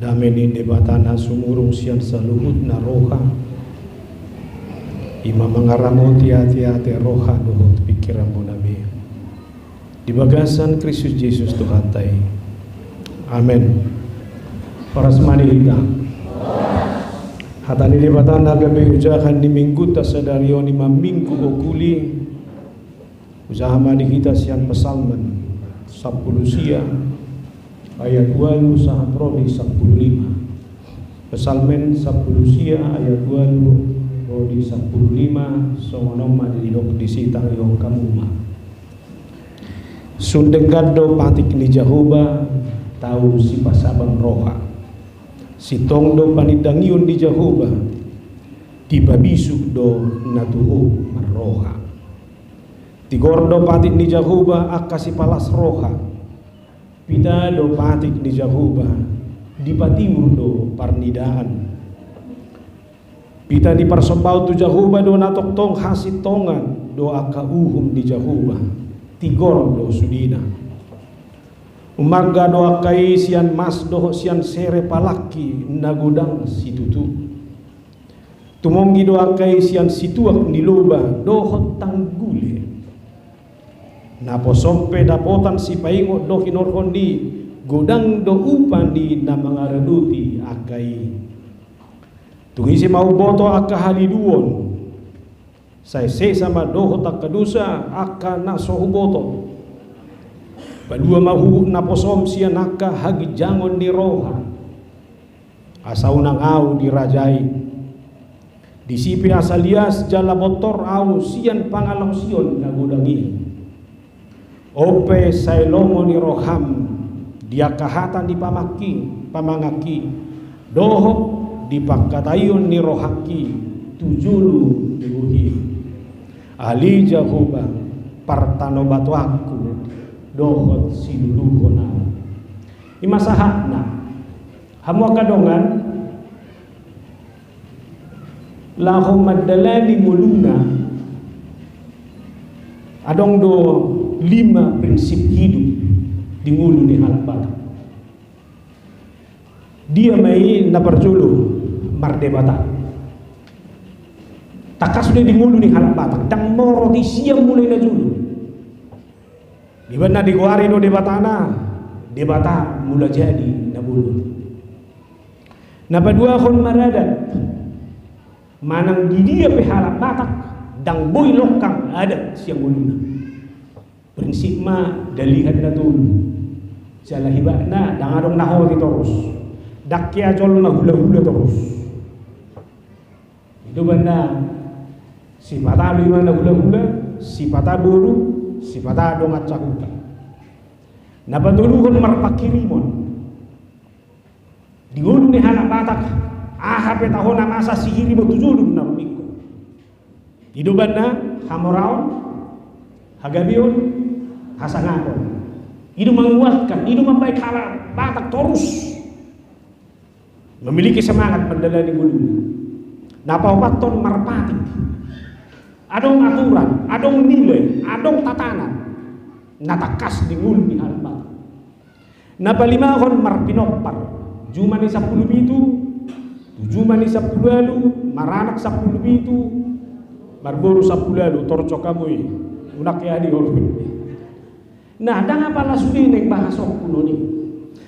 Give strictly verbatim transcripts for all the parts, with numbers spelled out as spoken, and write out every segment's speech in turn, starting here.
Dame ni Debata na sumurung sian saluhutna roha, i ma mangaramoti ateate, roha dohot pingkiranmuna be, di bagasan Kristus Jesus Tuhanta i. Amen. Horas ma di hita. Hata ni Debata na gabe ojahan ni Mingguta sadari on i ma Minggu Okuli. Hujaha ma di hita sian Psalmen sampulu sia, ayat ualu sahat ro di sampulu lima. Psalmen sampulu sia, ayat ualu ro di sampulu lima, songon on ma didok disi, tangion hamu ma. Sun denggan do patik ni Jahowa, tau sipasabam roha. Sintong do panindangion ni Jahowa, dipabisuk do na tubu marroha. Tigor do patik ni Jahowa angka sipalas roha. Pita do patik ni Jahowa, dipatiur do parnidaan. Pita ni parsombaon tu Jahowa do na tongtong hasintongan, do angka uhum ni Jahowa, tigor do sudena. Ummarga do angka i sian mas dohot sian sere palangki na godang situtu. Tumonggi do angka i sian situak ni loba dohot tanggule. Naposom pe dapotan sipaingot do hinorhon i, godang do upa ni na mangaradoti angka i. Tung ise ma umboto angka haliluon, sai sesa ma dohot angka dosa angka na so huboto. Palua ma huhut naposom sian angka haginjangon ni roha, asa unang ahu dirajai. Disi pe asa lias jala bontor ahu sian pangalaosion na godang i. On pe sai lomo ni roham di angka hata ni pamangki, pamanganki, dohot di pangkataion ni rohangki tu jolo ni bohi. Ale Jahowa, partanobatoanku dohot siluluhon ahu. I ma sahatna. Hamu angka dongan, laho mandalani ngoluna, adong do lima prinsip hidup di ngolu ni halak Batak. Dia ma i? Na parjolo, mardebata. Tangkas do i di ngolu ni halak Batak, ndang morot i sian mulai na jolo. Dibahen na digoari do Debatana Debata Mulajadi Na Bolon. Na paduahon, maradat. Manang di dia pe halak Batak, ndang boi longkang adat sian ngoluna. Prinsip ma dalihan na tolu. Jala hibatna ndang adong na hot i torus. Ndang hea jolma hulahula torus. I do umbahen na sipata do imana hulahula, sipata boru, sipata dongan sahuta. Na patoluhon, marpanghirimon. Di ngolu ni halak Batak, aha pe taho na masa, sihirimon tu jolo na rumingkot. I do umbahen na hamoraon, hagabeon, hasangapon. I do manguatkan, i do mambahen halak Batak torus memiliki semangat mandalani ngoluna. Na paopathon, marpatik. Adong aturan, adong nilai, adong tatanan na tangkas di ngolu ni halak Batak. Na palimahon, marpinompar. Juma ni sampulu pitu, tu juma ni sampulu ualu, maranak sampulu pitu, marboru sampulu ualu, torjok hamu i. Unang hea dihorhon. Nah, ndang apala sude naeng bahasonku on i.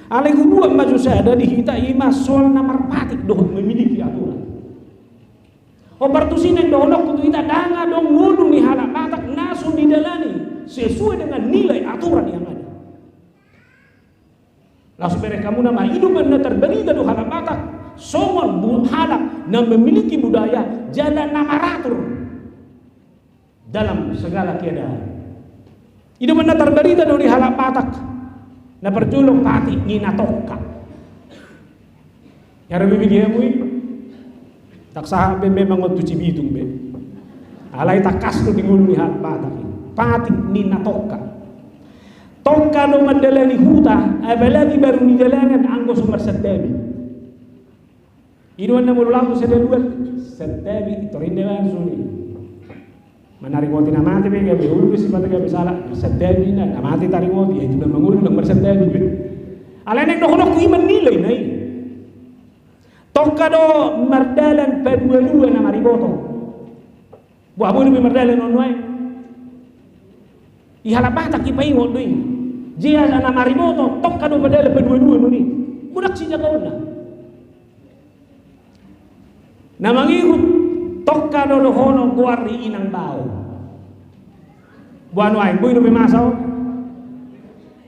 Alai hubuat ma jo sada di hita, i ma soal na marpatik dohot memiliki aturan. Hombar tusi naeng dohononku tu hita, ndang adong ngolu ni halak Batak na so didalani sesuai dengan nilai aturan yang ada. Laos bereng hamu nama, i do umbahen na tarbarita do halak Batak songon bu-, halak na memiliki budaya jala na maratur dalam segala keadaan. I do umbahen na tarbarita do di halak Batak. Na parjolo, patik ni na tongka. Ia, ro be bege hamu i. Ndang sahat be memang on tu Cibitung be. Alai tangkas do di ngolu ni halak Batak i. Patik ni na tongka. Tongka do mandalani huta, apalagi baru ni dalanan anggo so marsantabi. I do umbahen na molo laho tu sada luat, santabi, torinda bahan suni. Manaringoti na mate be, gabe ulu be sipata gabe sala, marsantabi na, na mate taringoti, ia i tu na mangolu ndang marsantabi be. Alai naeng dohononku i menilai na i. Tongka do mardalan paduadua na mariboto. Boha, boi dope mardalan on nuaeng? I halak Batak i paingot do i. Jea na mariboto, tongka do mardalan paduadua nuaeng i. Godang sijagaonna. Na mangihuthon tongka do dohonon goar ni inang bao. Boha nuaeng, boi dope masa on?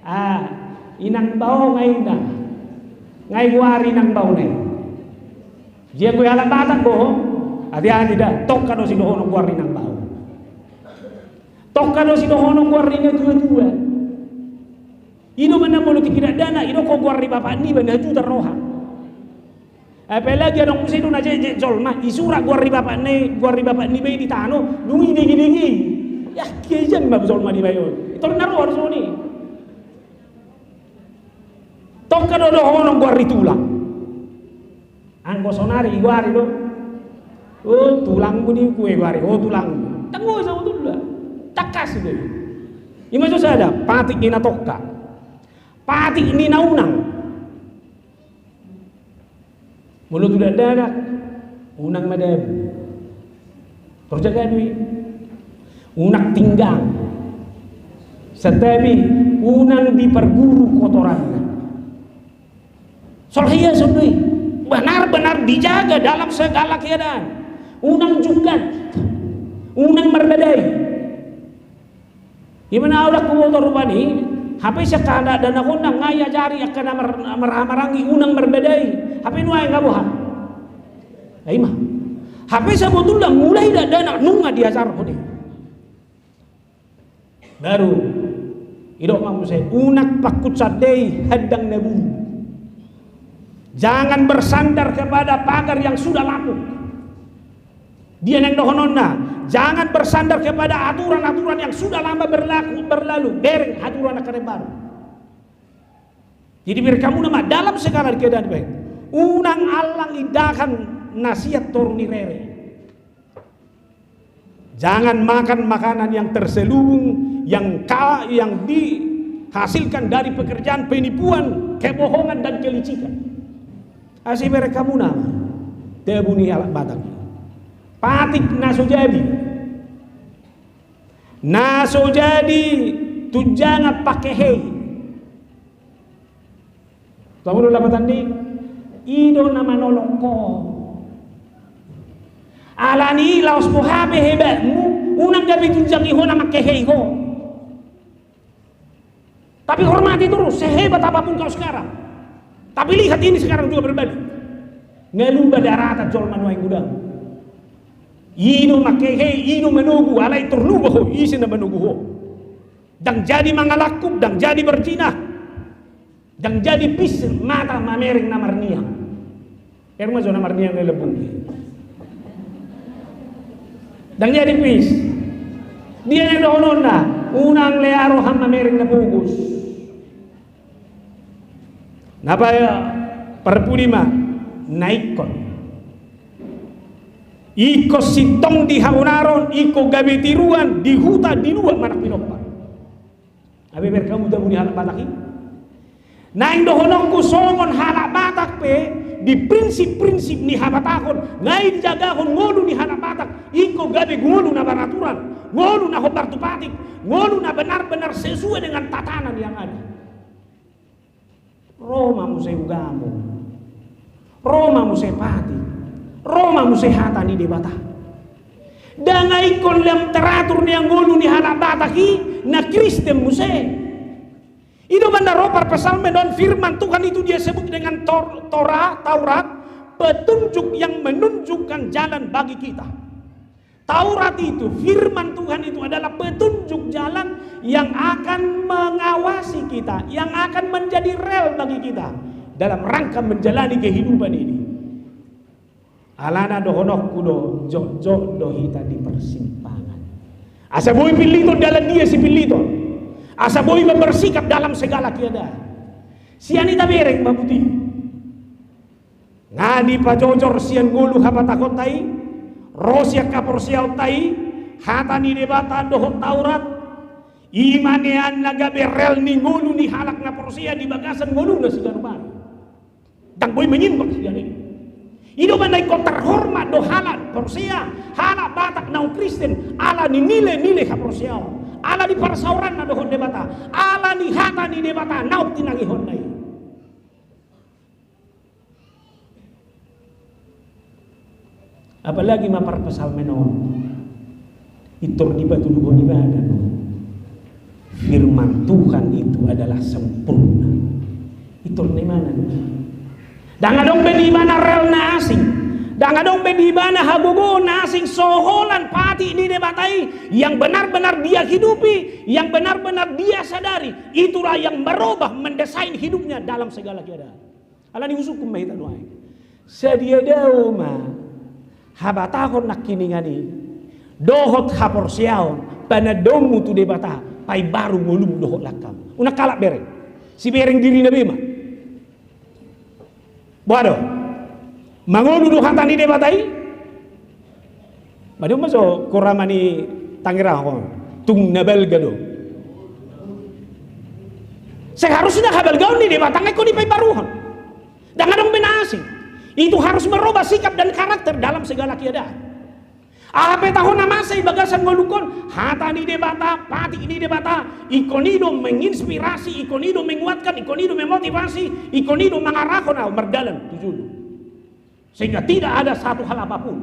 Ah, inang bao ngai inang. Ngai goar inang bao nai. Jea anggo i halak Batak boha? Ate-ate da, tongka do sidohonon goar ni inang bao. Tongka do sidohonon goar ni natua-tua. I do manang molo tingki dakdanak, i do ho goar ni bapak niba, na tutu roha. Apalagi adong muse do na jekjek jolma, isurat goar ni bapak ni, goar ni bapak niba i di tano, dung i degedege i. Ya, kejan ma jolma niba i on. Tor na roha do songon i. Tongka do dohonon goar ni tulang. Anggo sonari i goari do. O tulangmu di kue goari, o tulangmu. Tanggo i sabotulna. Tangkas do i. I ma jo sada, patik ni na tongka. Patik ni na unang. Molo tu dakdanak, unang madabu. Tor jaga do i. Unang tinggang. Santabi, unang diparguru kotoranna. Soal hiason do i. Benar-benar dijaga dalam segala keadaan. Unang jungkat. Unang marbadai. I ma na ahu ndang huboto rupani, hape sian halak dakdanak on nunga iajari angka na mar-, marhahamaranggi unang marbadai. Hape nuaeng nga boha? Ai i ma. Hape sabotulna mulai dakdanak nunga diajarhon i. Baru, idok ma muse, unang pangkunsandei handang na buru. Jangan bersandar kepada pagar yang sudah lapuk. Dia naeng dohononna, jangan bersandar kepada aturan-aturan yang sudah lama berlaku, berlalu, bereng aturan angka na baru. Jadi, bereng hamuna ma dalam segala keadaan, baik. Unang allang indahan na sian toru ni rere. Jangan makan makanan yang terselubung, yang ka-, yang dihasilkan dari pekerjaan penipuan, kebohongan, dan kelicikan. Asa bereng hamuna ma dabu ni halak Batak. Patik na so jadi. Na so jadi tunjangan pangkehe i. Tahu do lapatan di, i do na manolong ho. Alani i laos boha pe hebatmu, unang gabe tunjangi ho na mangkehei ho. Tapi hormati terus, sehebat apapun kau sekarang. Tapi lihat ini sekarang juga berbalik. Nga luba daratan jolma nuaeng godang. I do mangkehei, i do manogu, alai tor luba ho, ise na manogu ho. Ndang jadi mangalangkup, ndang jadi berzina. Ndang jadi pis mata mamereng na marniang. Her ma jo na marniang na lembung. Ndang jadi pis. Dia na dohononna, unang lea roham mamereng na pogos. Na pa-, parpudi ma, na ingkon. Ingkon sintong di habonaron, ingkon gabe tiruan, di huta, di luat manang pinompa. Gabe bereng hamu dabu ni halak Batak i. Naeng dohononku songon halak Batak pe di prinsip-prinsip ni habatahon, ngai dijagahon ngolu ni halak Batak, ingkon gabe ngolu na beraturan, ngolu na hombar tu patik, ngolu na benar-benar sesuai dengan tatanan yang ada. Ro ma muse ugamo. Ro ma muse patik. Ro ma muse hata ni Debata. Ndang ingkon lam teratur nian ngolu ni halak Batak i na Kristen muse. I do umbahen na ro parpsalmen on, firman Tuhan itu dia sebut dengan Tor-, Torah, Taurat, petunjuk yang menunjukkan jalan bagi kita. Taurat itu, firman Tuhan itu adalah petunjuk jalan yang akan mengawasi kita, yang akan menjadi rel bagi kita dalam rangka menjalani kehidupan ini. Alana dohononku do, jotjot do hita di persimpangan. Asa boi pilliton dalan dia sipilliton. Asa boi ma bersikap dalam segala keadaan. Sian i tabereng ma buti. Nga dipajojor sian ngolu habatahonta i, ro sian haporseaonta i, hata ni Debata dohot Taurat, I ma nian na gabe rel ni ngolu ni halak na porsea di bagasan ngoluna siganup ari. Ndang boi menyimbang sian i. I do umbahen na ingkon terhormat do halak porsea, halak Batak naung Kristen, ala ni nilai-nilai haporseaon, ala ni parsaoranna dohot Debata, ala ni hata ni Debata naung tinangihonna i. Apalagi ma parpsalmen on, pintor dipatuduhon ibana do, firman Tuhan itu adalah sempurna. Pintor na ibana do. Ndang adong be di ibana rel na asing. Ndang adong be di ibana hagogoon na asing, so holan patik ni Debata i yang benar-benar dia hidupi, yang benar-benar dia sadari. Itulah yang merubah, mendesain hidupnya dalam segala keadaan. Alani i husungkun ma hita nuaeng. Sadia dao ma habatahon nangkiningan i dohot haporseaon, panandaonmu tu Debata, paimbaru ngolum dohot langkam. Unang halak bereng. Sibereng dirina be ma. Boha do? Mangolu do hata ni Debata i? Ba dion ma jo korama ni Tangerang on, tung na balga do. Seharusna habalgaon ni Debata nga ingkon dipaimbaruhon. Ndang adong be na asing. Itu harus merubah sikap dan karakter dalam segala keadaan. Aha pe taho na masa i bagasan ngolungkon, hata ni Debata, patik ni Debata, ingkon i do menginspirasi, ingkon i do menguatkan, ingkon i do memotivasi, ingkon i do mangarahon au mardalan tu jolo. Sehingga tidak ada satu hal apapun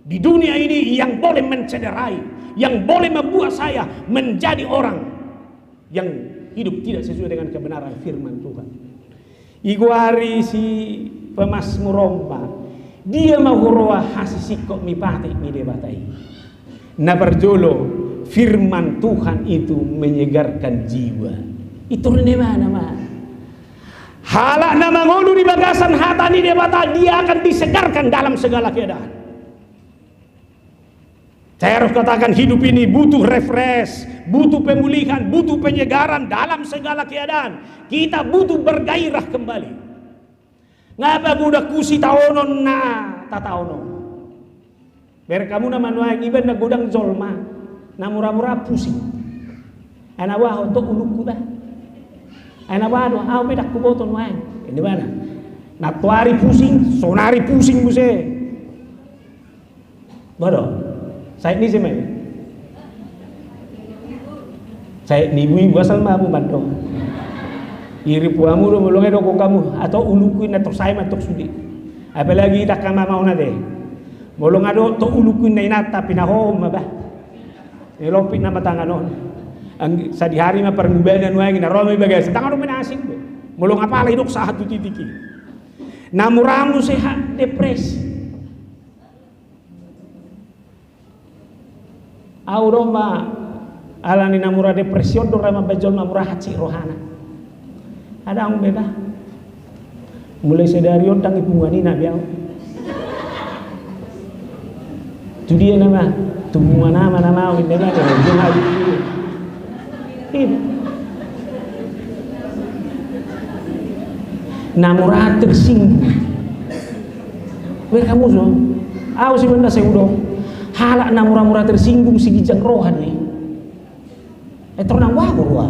di dunia ini yang boleh mencederai, yang boleh membuat saya menjadi orang yang hidup tidak sesuai dengan kebenaran firman Tuhan. Igoari si pemazmur on ma, dia ma huroha hasisingkop ni patik ni Debata i. Na parjolo, firman Tuhan itu menyegarkan jiwa. Pintor na ibana ma. Halak na mangolu di bagasan hata ni Debata, dia akan disegarkan dalam segala keadaan. Saya harus katakan, hidup ini butuh refresh, butuh pemulihan, butuh penyegaran dalam segala keadaan. Kita butuh bergairah kembali. Nga pagodangku sitaonon na tataon on. Bereng hamu na manuaeng, iba na godang jolma na mura-mura pusing. Ai na boha, tok ulungku ba. Ai na boha do, au pe ndang huboto nuaeng. Ninna ibana. Nantoari pusing, sonari pusing muse. Boha do? Saet ni ise ma i? Saet ni ibu-ibu, asal ma hamu mandok. Iri puamu do, molo nga didok hamu, atok ulungku inna, tok sae ma tok sude. Apalagi hita angka mama on ate. Molo nga didok tok ulungku inna inanta, pinahohom ma bah. Ni lompit nama tangan on. Sadihari ma parmubana nuaeng, na ro ma i bagasan tangan on pe na asing do. Molo nga pala didok sahat tu titik i. Na mura muse depresi. Au do ma, alani na mura depresi on do ra mambaen jolma mura hansit rohana. Ndang be bah. Mulai sadari on ndang di punguan i na be au. Tu dia nama, tu punguan ama nama au, inna be au. Ih. Na mura tersinggung. Bereng hamu jo. Au siman na sai hudok. Halak na mura-mura tersinggung, si ginjang roha do i. Eh, tornang wagu roha.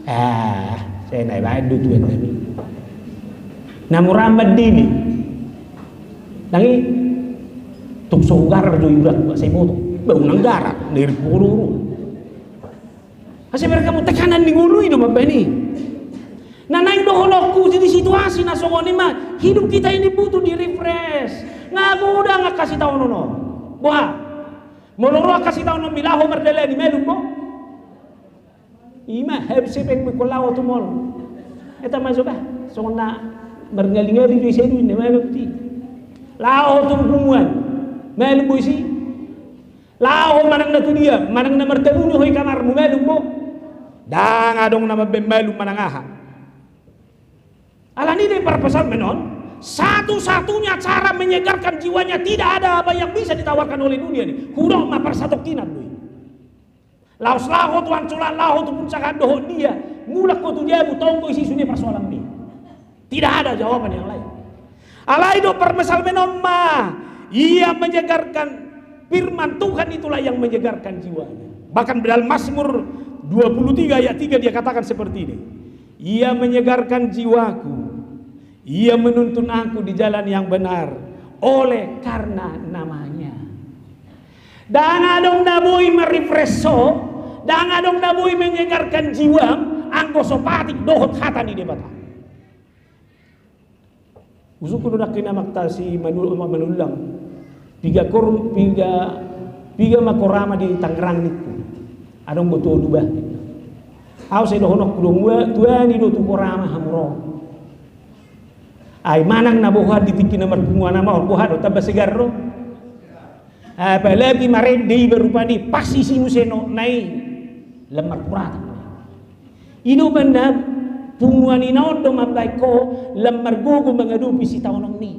Ah, sai na ibaen do Tuhan nami. Na mura mandini. Nang i, tung so hugarar do iuran, sai boto. Ba unang garar, nirip bodo. Asa bereng hamu, tekanan ni ngolu i do mambaen i. Na naeng dohononku, di situasi na songon i ma, hidup kita ini butuh di-refresh. Nga godang angka sitaonon on. Boha? Molo ro angka sitaonon, laho mardalani, malum bo? I ma, habsi pe ingkon laho tu mall. Eta ma jo bah, songon na marngali-ngali do i, sai do inna malum tu i. Laho tu punguan, malum bo disi? Laho manang na tu dia, manang na martabuni ho i kamarmu, malum bo? Ndang adong na mambaen malum manang aha. Alani i do i parpsalmen on, satu-satunya cara menyegarkan jiwanya, tidak ada apa yang bisa ditawarkan oleh dunia ini. Hudok ma, parsatongkinan do i. Laos laho tu Ancol an, laho tu Puncak an dohot dia, mulak ho tu jabu, tong do disi sude parsoalanmi. Tidak ada jawaban yang lain. Alai didok parpsalmen on ma, ia menyegarkan, firman Tuhan itulah yang menyegarkan jiwanya. Bahkan dalam Mazmur dua puluh tiga ayat tiga dia katakan seperti ini, "Ia menyegarkan jiwaku, Ia menuntun aku di jalan yang benar oleh karena nama-Nya." Ndang adong na boi merefresh ho, ndang adong na boi menyegarkan jiwa, anggo so patik dohot hata ni Debata. Husungkun do nangkin amanta si Manu-, Manullang. Piga kor-, piga, piga ma korama di Tangerang ningku. Adong do tolu bah. Au sai dohononku do, mua, tuani do tu korama hamu ro. Ai manang na boha di tingki na marpunguan ama on, boha do, tamba segar do. Apalagi marende iba rupani, pas isi muse notna i, lam marpuratak. I do umbahen na punguan ina on do mambahen ho lam margogo mangadopi sitaononna i.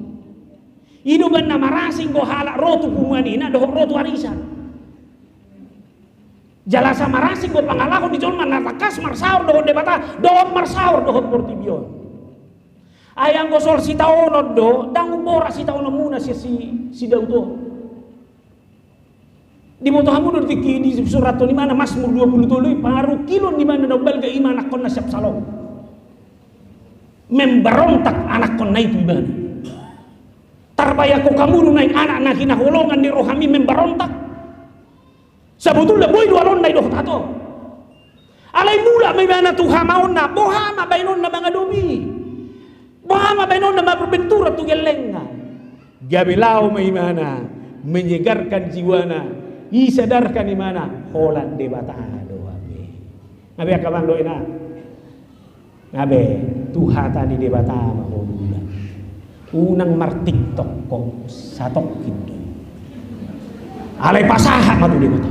I do umbahen na marasing do halak ro tu punguan ina dohot ro tu arisan. Jala asa marasing do pangalaho ni jolma na tangkas marsaor dohot Debata dohot marsaor dohot portibi on. Ai anggo soal sitaonon do, ndang umborat sitaononmuna sian si, si Daud on. Diboto hamu do di, di surathon ibana Mazmur dua puluh tolu i, parungkilon ibana na umbalga i ma anakkonna si Absalom. Memberontak anakkonna i tu ibana. Tarbayangkon hamu do naeng anak na hinaholongan ni rohami memberontak? Sabotulna boi do alonna i dohot hatop. Alai mulak ma ibana tu hamaonna, boha ma baenonna mangadopi? Boha ma baenonna marbenturan tu gellengna? Gabe laho ma ibana menyegarkan jiwana, isadarkan ibana holan Debata do hape. Gabe angka amang dohot inang. Gabe tu hata ni Debata ma ho mulak. Unang mar-TikTok ho, satongkin do. Alai pasahat ma tu Debata.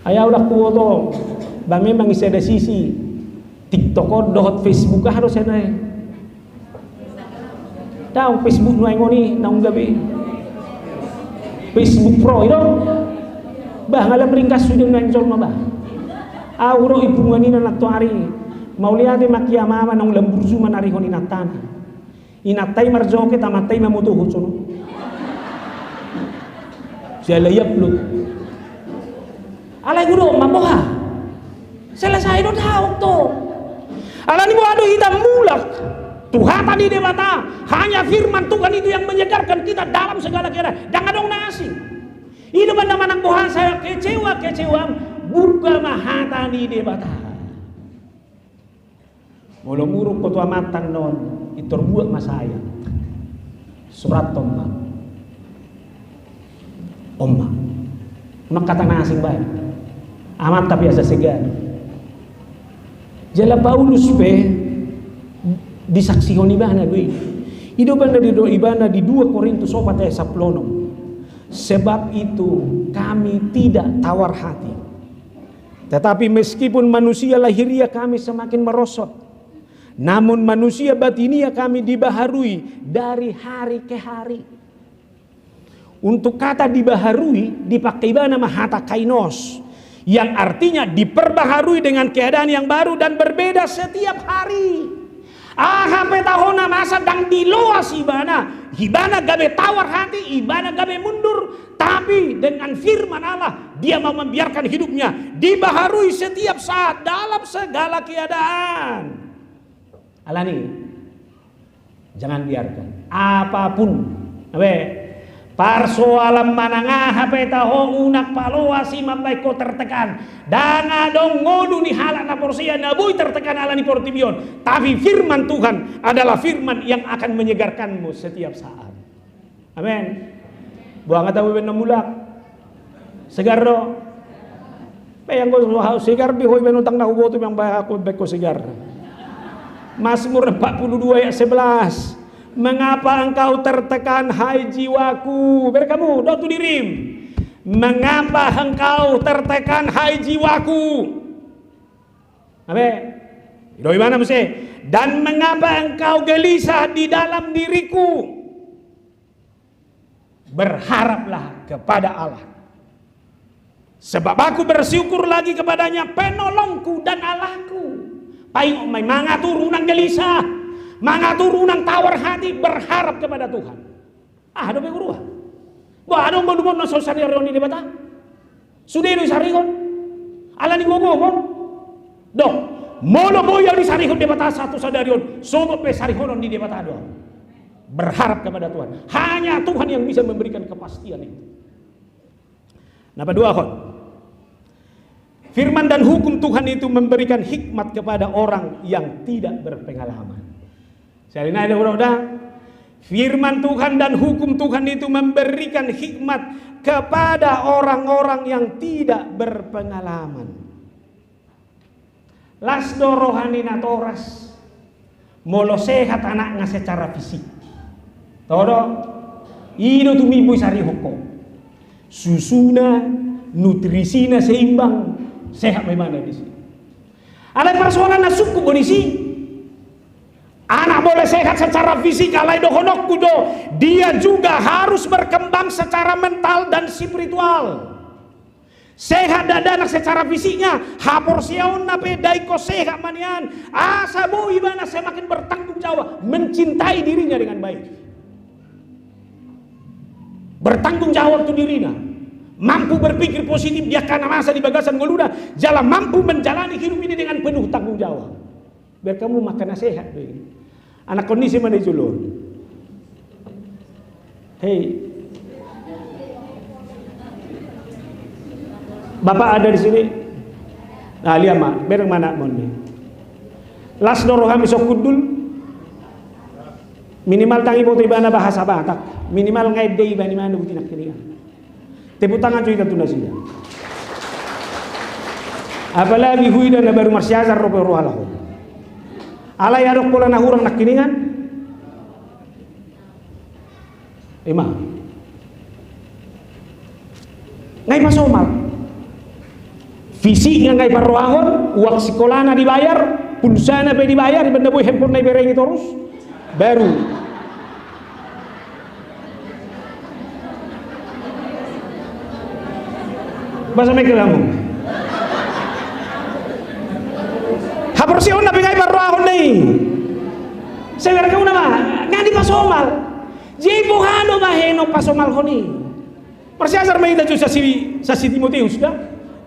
Ai au ndang huboto, ba memang di sada sisi TikTok on dohot Facebook aha do sian i? Daong Facebook nuaeng on i naung gabe Facebook Pro i do. Bah, nga lam ringgas sude nuaeng jolma bah. Au do i punguan ina nantoari. Mauliate ma ki amama naung lam burju manarihon inantana. Inanta i marjoget, amanta i mamotohon sonon. Siala i upload. Alai hudok ma boha? Selesai do, daong do. Alani boha do hita mulak tu hata ni Debata? Hanya firman Tuhan itu yang menyegarkan kita dalam segala keadaan. Ndang adong na asing. I do umbahen na manang boha saja kecewa-kecewa, buka ma hata ni Debata. Molo muruk ho tu amanta annon, pintor buat ma sae. Surathon ma. On ma. Unang hata na asing baen. Amanta pe asa segar. Jala Paulus pe disaksihon ibana do i. I do umbahen na didok ibana di dua Korintus opat ayat sampulu onom. Sebab itu kami tidak tawar hati. Tetapi meskipun manusia lahiriah kami semakin merosot, namun manusia batiniah kami dibaharui dari hari ke hari. Untuk kata dibaharui, dipangke ibana ma hata kainos, yang artinya diperbaharui dengan keadaan yang baru dan berbeda setiap hari. Aha pe taho na masa ndang diloas ibana, ibana gabe tawar hati, ibana gabe mundur, tapi dengan firman Allah, dia mau membiarkan hidupnya dibaharui setiap saat dalam segala keadaan. Alani, jangan biarkan apapun, abe, parsoalan manang aha pe taho, unang paloas i mambaen ho tertekan. Ndang adong ngolu ni halak na porsea na boi tertekan ala ni portibi on, tapi firman Tuhan adalah firman yang akan menyegarkanmu setiap saat. Amen. Boha nga tahu ben na mulak? Segar do? Pe anggo segar be ho, iba nuntung na huboto memang bae aku baen ho segar. Mazmur empat puluh dua ayat sebelas. Mengapa engkau tertekan, hai jiwaku? Berek hamu, dok tu dirim. Mengapa engkau tertekan, hai jiwaku? Abe, didok ibana muse. Dan mengapa engkau gelisah di dalam diriku? Berharaplah kepada Allah. Sebab aku bersyukur lagi kepada-Nya, penolongku dan Allahku. Paingot ma i, mangatur unang gelisah, mangatur unang tawar hati, berharap kepada Tuhan. Aha dope huroha? Boha do ngolumon na so sadia roha ni Debata? Sude do disarihon. Ala ni gogo, bo. Dok, molo boi ahu disarihon Debata sahat tu sadari on, sogot pe sarihonon ni Debata do ahu. Berharap kepada Tuhan. Hanya Tuhan yang bisa memberikan kepastian itu. Na paduahon, firman dan hukum Tuhan itu memberikan hikmat kepada orang yang tidak berpengalaman. Sekali lagi, udah, udah. Firman Tuhan dan hukum Tuhan itu memberikan hikmat kepada orang-orang yang tidak berpengalaman. Las do roha ni natoras molo sehat anakna secara fisik. Toho do, i do tumimbo disarihon ho. Susuna, nutrisina seimbang, sehat ma ibana disi. Alai persoalanna sungkun do disi. Anak boleh sehat secara fisik, alai dohononku do, dia juga harus berkembang secara mental dan spiritual. Sehat dakdanak secara fisiknya, haporseaonna pe dang ingkon sehat ma nian, asa boi ibana semakin bertanggung jawab, mencintai dirinya dengan baik. Bertanggung jawab tu dirina, mampu berpikir positif di angka na masa di bagasan ngoluna, jala mampu menjalani hidup ini dengan penuh tanggung jawab. Bereng hamu ma angka na sehat do i. Anakkon ni si mana i jolo. Hei. Bapak ada di sini? Nah, lihat ma, bereng ma anakmon ni. Las do rohami sungkun do. Minimal ndang diboto ibana bahasa Batak. Minimal nga ende ibana, ibana buti nangkiningan. Tepuk tangan jo hita tu nasida. Apalagi huida na baru marsiajar ro pe roha laho. Alai adong pola na hurang nangkiningan. Ima. Nga dipasomal. Fisikna nga diparrohahon, uang sikolana dibayar, pulsana pe dibayar, ibana boi handphone na diberengi torus. Baru. Boasa mengkel hamu? Haporseaonna pe nga diparrohahon do i. Sai bereng hamu nama, nga dipasomal. Jadi boha do bahenon pasomalhon i? Marsiajar ma hita jo sasi, sasi Timoteus da.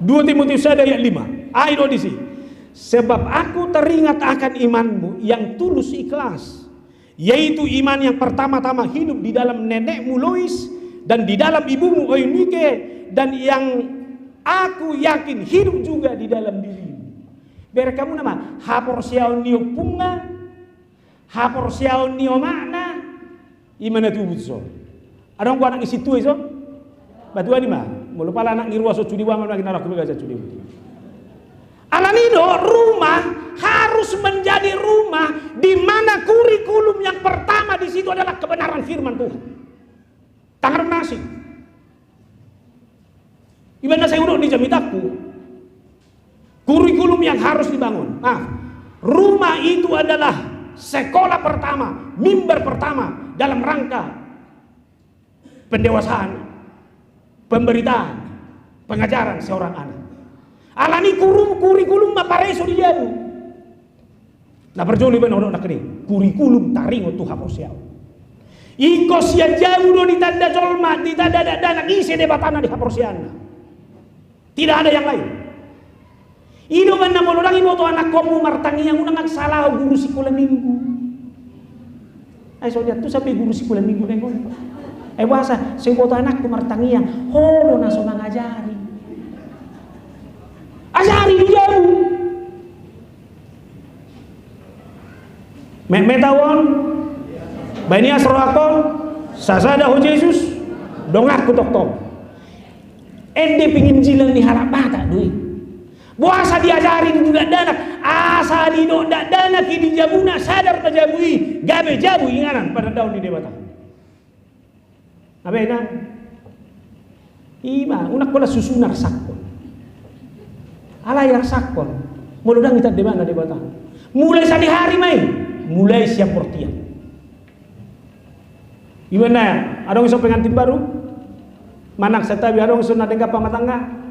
Dua Timoteus sada ayat lima. Aha do disi? Sebab aku teringat akan imanmu yang tulus ikhlas, yaitu iman yang pertama-tama hidup di dalam nenekmu Lois dan di dalam ibumu Eunike, dan yang aku yakin hidup juga di dalam dirimu. Bereng hamu nama, haporseaon ni ompungna, haporseaon ni omakna, ima na tubu tu son. Adong do anak ni sintua i son? Batu ani ma. Molo pala anak ni rua so cudi wangan lagi narak kuliah so cudi. Alani do, rumah harus menjadi rumah di mana kurikulum yang pertama di situ adalah kebenaran firman Tuhan. Tangan masing. Ibana sai hudok di jamitangku. Kurikulum yang harus dibangun. Nah, rumah itu adalah sekolah pertama, mimbar pertama dalam rangka pendewasaan, pemberitaan, pengajaran seorang anak. Alani kurum, kurikulum ma pareso di jabu. Na parjolo ibana hudok nangkining, kurikulum taringot tu haporseaon. Ingkon sian jabu do ditanda jolma, ditanda dakdanak ise Debatana di haporseaonna. Tidak ada yang lain. I do umbahen na molo ndang diboto anakkonmu martangiang, unang salah guru sikola minggu. Ai so diantusan be guru sikola minggu na ingkon. Ai boasa, sai huboto anakku martangiang, ho do na so mangajari. Ajari di jabu. Metmet ahu on, baen ias rohangkon, sasada ho Jesus, donganku tongtong. Ende penginjilan ni halak Batak do i. Boasa diajari di tu dakdanak, asa didok dakdanak i di jabuna, sadar ma jabu i gabe jabu inganan panandaon ni Debata. Abe na. Ima, unang pola susuna arsangkon. Alai arsangkon. Molo ndang ditanda ibana Debata. Mulai sadihari ma i. Mulai sian bortian. Ima na, adong ison pengantin baru. Manang santabi adong ison na denggan pamatangna.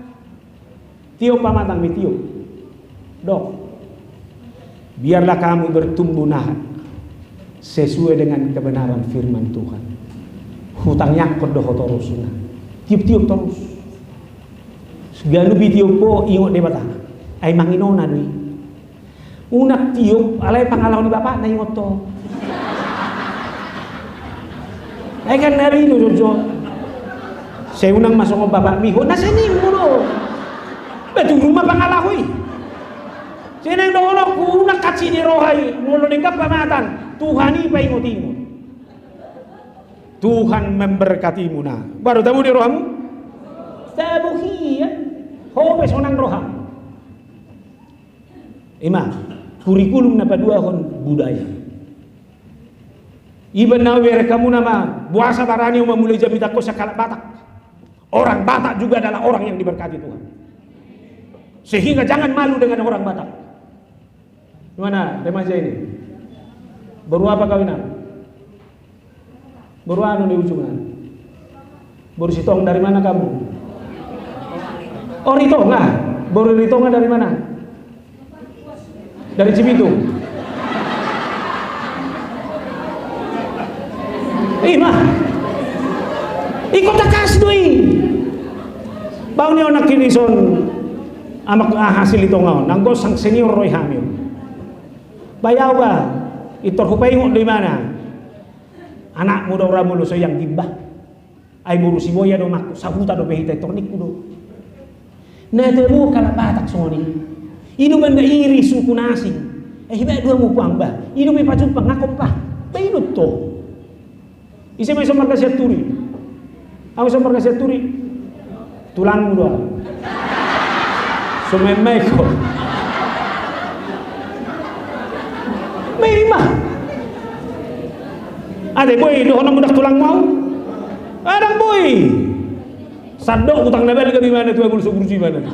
Tiop pamatang ni tiop. Dok. Biarlah kamu bertumbuh, Nak, sesuai dengan kebenaran firman Tuhan. Hutangiangkon do ho torus, Nak. Tiop-tiop torus. Ganup i tiop ho ingot Debata. Ai manginona do i. Unang tiop alai pangalaho ni bapakna ingot ho. Ai kan na i do jotjot. Sai unang ma songon bapakmi ho, na sai nimmu do. Ba turun ma pangalaho i. Sai naeng dohononku unang hansit ni roha i, molo denggan pamatan, Tuhan i paingot-ingot. Tuhan memberkatimuna. Baru tabo di rohamu? Tabo hian. Ho pe sonang rohamu. Ima, kurikulum na paduahon budaya. Iba na hubereng hamu nama, boasa barani ho mamulai jamita ho sian halak Batak. Orang Batak juga adalah orang yang diberkati Tuhan. Sehingga jangan malu dengan orang Batak. Di mana remaja ini? Boru apa kau, Inang? Boru anu di ujung, ah. Boru Sitong, dari mana kamu? Oh, Ritonga. Boru Ritonga dari mana? Dari Cibitung. Ima. Ingkon tangkas do i. Bahen ni ho nangkin dison, amak, ah, hasil Ritonga on. Nanggo sang senior ro i hami. Bahen au ba, intor hupaingot do ibana. Anakmu do ra molo so ianggi, bah. Ai boru Siboya do, makku, sahuta dope hita, intor ningku do. Na tabo halak Batak songon i. I do umbahen na iri suku na asing. Eh, iba do hamu puang, bah. I dope pajumpang, ngakon, bah. Bah, i do tong. Ise ma ison marga Sianturi? Au ison marga Sianturi? Tulangmu do au. So maen-maen ho. Ima. Ate boi dohononmu ndang tulangmu au? Ah, ndang boi. Sandok utang na balga do ibana tu abul so burju ibana.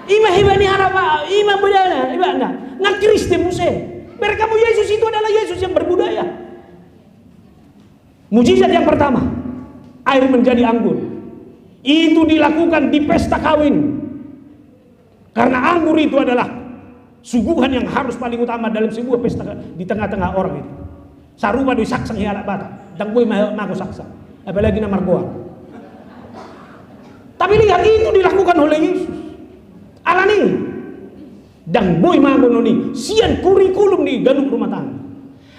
Ima hebat ni halak, ima bedana, ibana. Nunga Kristen muse. Bereng hamu, Yesus itu adalah Yesus yang berbudaya. Mujizat yang pertama, air menjadi anggur. Itu dilakukan di pesta kawin. Karena anggur itu adalah suguhan yang harus paling utama dalam sebuah pesta di tengah-tengah orang itu. Sarupa do i saksang di halak Batak. Ndang boi ma-, mago saksang. Apalagi na margoar. Tapi lihat, itu dilakukan oleh Yesus. Alani i. Ndang boi mago noni sian kurikulum ni ganup rumah tangga.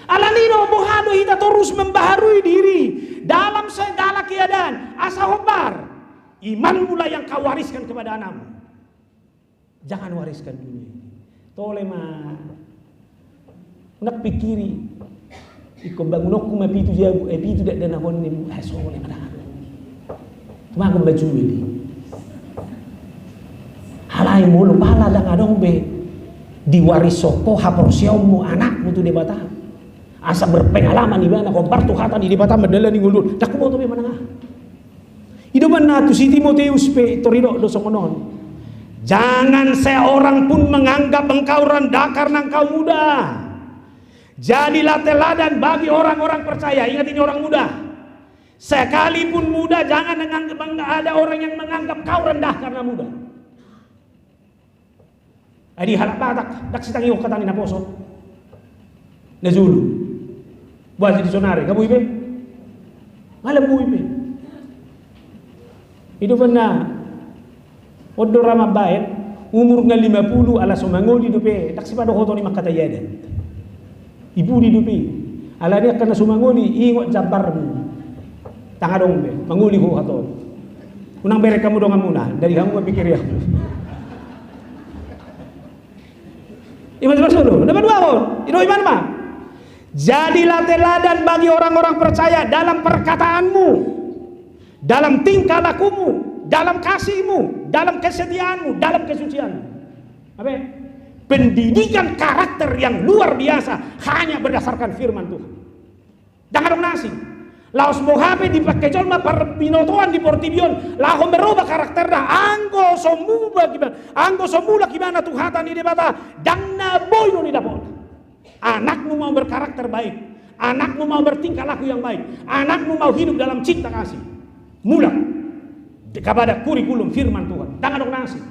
Alani i do, boha do hita torus membaharui diri dalam segala keadaan, asa hombar imanmu lah yang kau wariskan kepada anakmu. Jangan wariskan dunia ini. Tole ma. Unang pikiri. Ingkon bangunonku ma pitu jabu, eh, pitu dakdanak on, eh, sole ma da. Tumagon baju ini. Alai molo pala ndang adong be diwarishon ho haporseaonmu, anakmu tu Debata, asa berpengalaman ibana, hombar tu hata ni Debata, mandalani ngolu, ndang huboto be manang aha. I do umbahen na tu si Timoteus pe tor didok do songon on. Jangan seorang pun menganggap engkau rendah karena engkau muda. Jadilah teladan bagi orang-orang percaya. Ingat, ini orang muda. Sekalipun muda, jangan menganggap, ada orang yang menganggap kau rendah karena muda. Ai di halak Batak, ndang sitangihon hata ni naposo. Na jolo. Boasa di sonari, nga boi be? Nga lam boi be. I do umbahen na, on do ra mambaen, umur nga lima pulu ala so mangoli dope, ndang sipadohoton i mangkatai adat. I pudi dope. Alani angka na so mangoli, ingot jambarmu. Ndang adong be, mangoli ho hatop. Unang bereng hamu donganmuna, dari hamu ma pikiri hamu. Ima, ima solu, na paduahon, i do ibana ma. Jadilah teladan bagi orang-orang percaya dalam perkataanmu, dalam tingkah lakumu, dalam kasihmu, dalam kesetiaanmu, dalam kesucianmu. Apa? Pendidikan karakter yang luar biasa hanya berdasarkan firman Tuhan. Ndang adong na asing. Laos boha pe dipangke jolma parbinotoan di portibi on, laho merubah karakterna, anggo so mubah ibana, anggo so mulak ibana tu hata ni Debata, ndang na boi do didapotna. Anakmu mau berkarakter baik, anakmu mau bertingkah laku yang baik, anakmu mau hidup dalam cinta kasih, mulak kepada kurikulum firman Tuhan. Ndang adong na asing.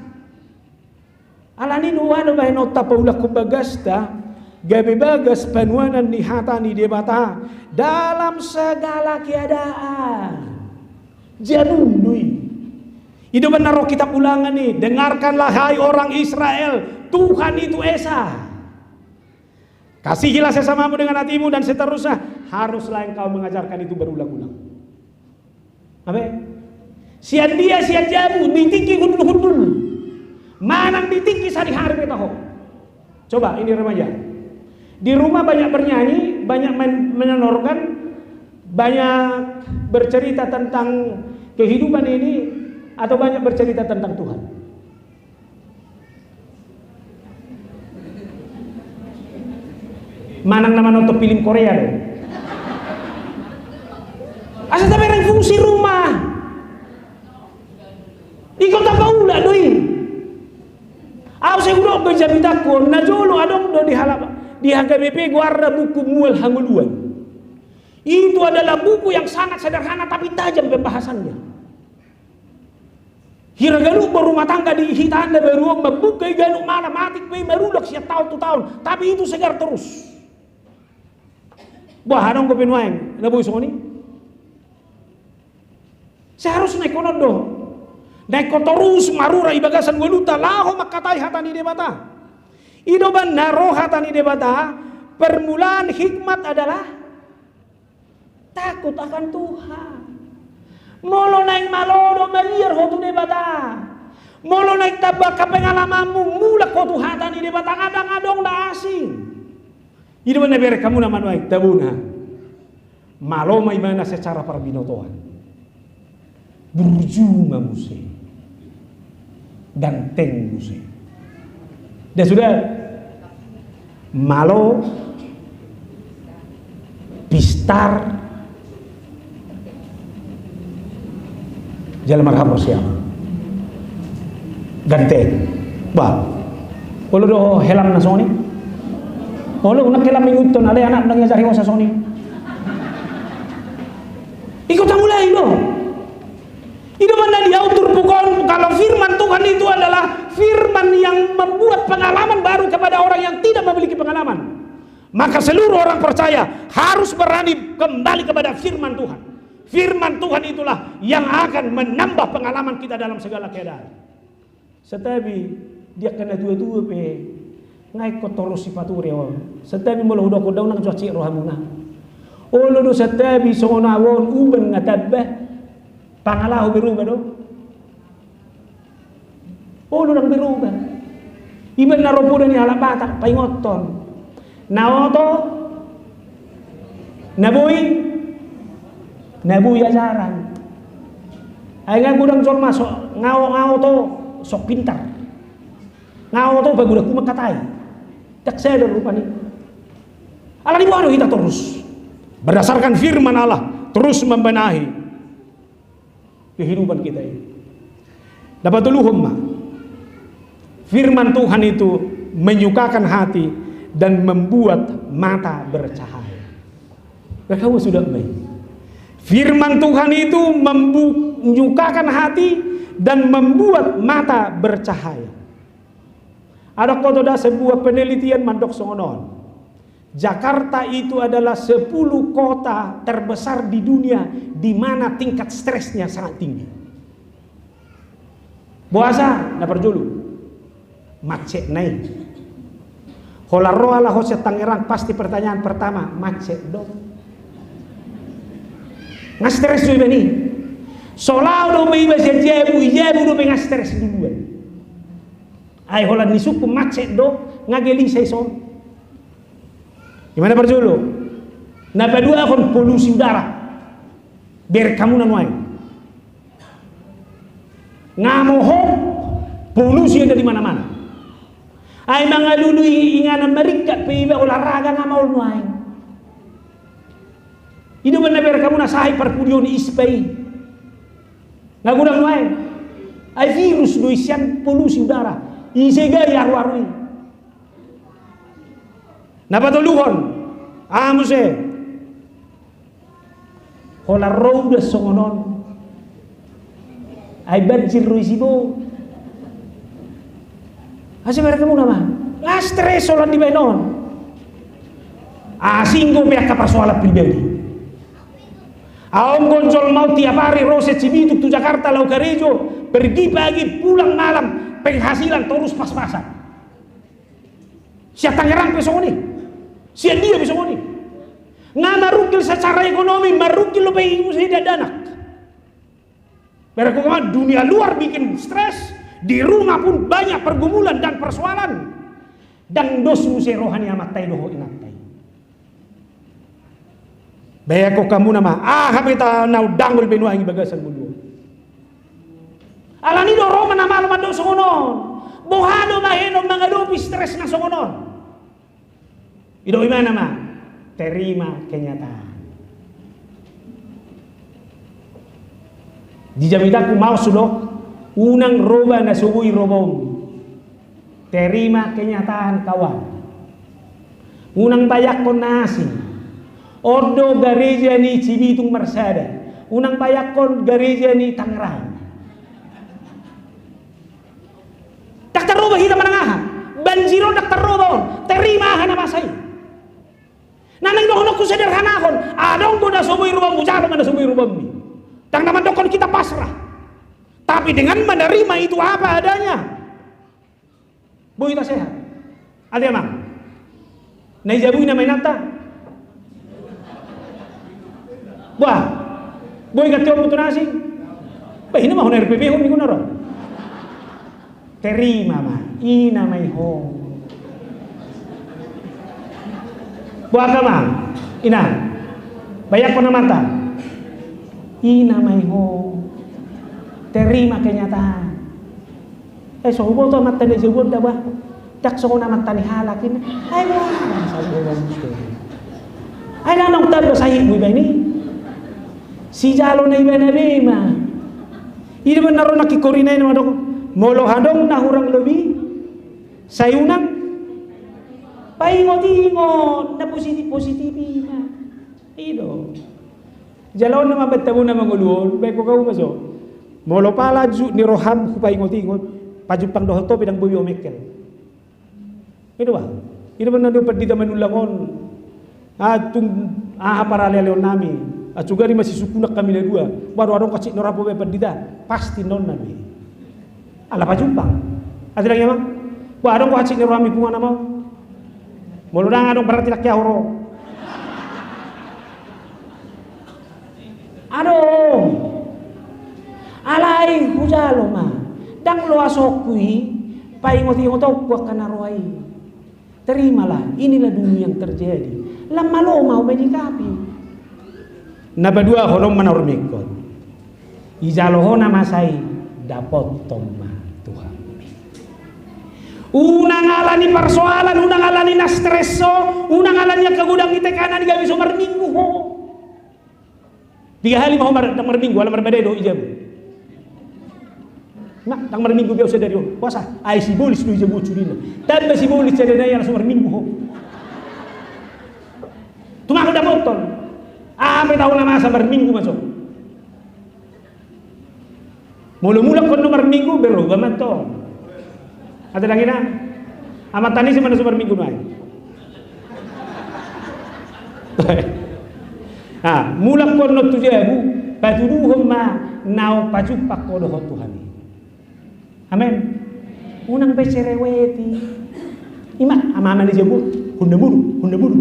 Alani i do, ua do bahenonta paulakhon bagasta, gabe bagas panuanan ni hata ni Debata dalam segala keadaan. Janum do i. I do umbahen na ro Kitab Ulangan i, "Dengarkanlah, hai orang Israel, Tuhan itu Esa. Kasihilah sesamamu dengan hatimu," dan seterusnya. Haruslah engkau mengajarkan itu berulang-ulang. Amen. Sian dia, sian jabu, di tingki hundul-hundul. Manang di tingki sadihari pe taho. Coba ini remaja. Di rumah banyak bernyanyi, banyak main, main organ, banyak bercerita tentang kehidupan ini, atau banyak bercerita tentang Tuhan? Manang na manonton film Korea do. Asa tabereng fungsi rumah. Ingkon tapaulak do i. Au sai hudok do jamitangku, na jolo adong do di halak, di H K B P goarna buku Mual Hangoluan. Itu adalah buku yang sangat sederhana tapi tajam pembahasannya. Hira ganup berumah tangga di hita anda baru on mambuka i ganup malam, atik pe i marulak sian taon tu taon, tapi itu segar terus. Bah, adong dope nuaeng na boi songon i? Seharusna ingkon on do. Na ingkon torus marura i bagasan ngolunta laho mangkatai hata ni Debata. I do umbahen na ro hata ni Debata, permulaan hikmat adalah takut akan Tuhan. Molo naeng malo do, maliar ho tu Debata. Molo naeng tamba angka pengalamanmu, mulak ho tu hata ni Debata, nga dang adong na asing. I do umbahen na bereng hamu na manuaeng, tabona. Malo ma ibana secara parbinotoan. Burju ma muse. Ganteng muse. Dah sudah. Malo, pistar, jala marhapor siap. Ganteng. Bah. Olo do helam na songon i? Olo, unang helam inguton, alai anak unang iajari hosa songon i. Ingkon tamulai do. I do umbahen na di au turpuk on, kalau firman Tuhan itu adalah firman yang membuat pengalaman baru kepada orang yang tidak memiliki pengalaman. Maka seluruh orang percaya harus berani kembali kepada firman Tuhan. Firman Tuhan itulah yang akan menambah pengalaman kita dalam segala keadaan. Santabi, di angka na tua-tua pe, nga ingkon torus sipature on. Santabi molo hudok on, unang jo aciek rohamuna. Olo do santabi songon au on, uban nga tamba, pangalaho berubah do. Olo, dang berubah. Iba na ro poda ni halak Batak, paingothon. Na oto, na boi, na boi ajaran. Ai nga godang jolma so, nga o-, nga oto, sok pintar. Nga oto, pagodangku mangkatai. Dang sada rupani. Alani boha do hita torus. Berdasarkan firman Allah, terus membenahi kehidupan kita ini. Dapat toluhon ma. Firman Tuhan itu menyukakan hati dan membuat mata bercahaya. Berkamu sudah mai. Firman Tuhan itu membu-, menyukakan hati dan membuat mata bercahaya. Adong do da sebuah penelitian mandok songon on. Jakarta itu adalah sepuluh kota terbesar di dunia di mana tingkat stresnya sangat tinggi. Boasa? Na parjolo, macet na i. Holan ro halak on sian Tangerang, pasti pertanyaan pertama, macet do. Nga stres do iba ni. So lao dope iba sian jabu, i jabu dope nga stres duluan. Ai holan nisungkun macet do, nga gelisah i son. Ima na parjolo. Na paduahon polusi udara. Bereng hamu na nuaeng. Nga mohop, polusi ada di mana-mana. Ai mangalului inganan maringkat pe iba olahraga nga maol nuaeng. I do umbahen na bereng hamu na sahit parpudi on, ispa i. Nga godang nuaeng. Ai virus do i sian polusi udara. Ise ga i aru-aru i. Na patoluhon, aha muse? Holan ro udan songon on. Ai banjir do i sibo. Asa bereng hamu nama. Nga stres holan dibaen on. Asing dope angka parsoalan pribadi. Ahu on jolma on tiap ari ro sian Cibitung tu Jakarta laho karejo, pergi pagi pulang malam, penghasilan torus pas-pasan. Sian Tangerang pe songon i. Sian dia pe songon i. Nga marungkil secara ekonomi, marungkil dope i muse dakdanak. Berarti memang dunia luar bikin stres, di rumah pun banyak pergumulan dan persoalan. Ndang dos muse roha ni amanta i dohot inanta i. Bahenon hamu nama, aha pe tahe na undangol be nuaeng i bagasan mulu. Alani do ro ma na malo mandok songon on. Boha do bahenon mangadopi stres na songon on. Ido imana ma, terima kenyataan. Di jamitangku maos do, unang roba na so boi robaonmi. Terima kenyataan kawan. Unang bayangkon na asing. On do gareja ni Cibitung Marsada. Unang bayangkon gareja ni Tangerang. Ndang tarroba hita manang aha. Banjir on ndang tarroba on. Terima aha na masa i. Na naeng dohononku sederhanahon. Adong do na so boi robaonmu, jalo ma na so boi robaonmi. Ndang na mandokkon hita pasrah. Tapi dengan menerima itu apa adanya. Boi hita sehat. Ate amang. Na i jabu i nama inanta. Bah. Boi ganti on mutu na asing. Bah, i nama hon R P P hon, ninna ro. Terima ma, i nama i ho. Boha ma, inang. Bayangkon amanta. I nama i ho. Terima kenyataan. Eh, so huboto amanta na i jabu on da bah. Ndang songon amanta ni halak i. Ai bah. Ai ndang naung tamba sahitmu ibaen i. Sijalo na ibana be ma. I do umbahen na ro nangkin korina i na mandok. Molo adong na hurang lobi. Sai unang. Paingot-ingot. Na positif-positif i ma. I do. Jalo on nama baen hamu na mangolu on, baen hamu ma so. Molo pala jut ni roham hupaingot-ingot, pajumpang dohot ho pe ndang boi ho mengkel. I do bah. I do umbahen na nidok pandita Manullang on. Ah, tung, aha paralealeon nami. Ah, sugari masisungkunan hami na dua. Bah, adong hansit ni roham baen pandita. Pasti ninna on nami. Ala pajumpang. Ate dang i amang. Bah, adong hansit ni roham punguan amang. Molo ndang adong berarti ndang hea ho ro. Adong. Alai hujalo ma. Ndang loasonku i. Paingot-ingotonku angka na roa i. Terimalah, inilah dunia yang terjadi. Lam malo ma ho menyikapi. Na paduahon, on ma na hurmingkon. Ijalo ho na masa i, dapothon ma Tuhanmi. Unang alani persoalan, unang alani na stres ho, unang alani angka godang ni tekanan i gabe so marminggu ho. Piga hali ma ho mar-, ndang marminggu, ala marbadai do i jabu. Nah, ndang marminggu be au sadari on. Puasa, ai sibolis do i jabu on sudena. Tamba sibolis sadena i ala so marminggu ho. Tumangkon dapothon. Aha pe tahu na masa marminggu ma so. Molo mulak on do marminggu, berubah ma tong. Ate dang i na. Amanta ni si mana so marminggu nuaeng. Ah, mulak on do tu jabu, patuduhon ma naung pajumpang ho dohot Tuhan i. Amen. Unang be cereweti. Ima, ama-ama ni jabu, hunda mulu, hunda mulu.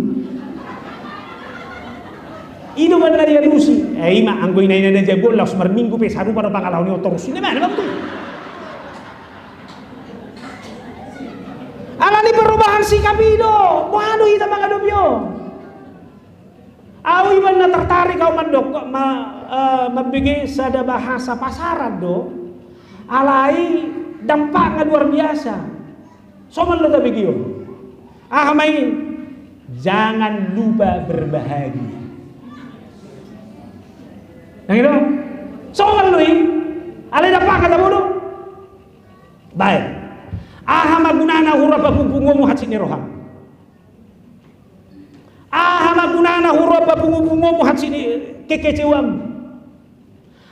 I do umbahen na dialusi. Eh, ima, anggo ina-ina na jabu, laos marminggu pe sarupa do pangalaho ni on torus. Ina ma, ina ma. Alani perubahan sikap i do, boha do hita mangadopi on. Au iba na tertarik au mandok ma, eh, mambege sada bahasa pasaran do. Alai dampakna luar biasa. Somal do tabege on. Aha ma i? Jangan lupa berbahagia. Nang i do? Somal do i. Alai dampakna tabo do. Baik. Aha ma gunana hurang papungupunguonmu hansit ni roham? Aha ma gunana hurang papungupunguonmu hansit ni kekecewam?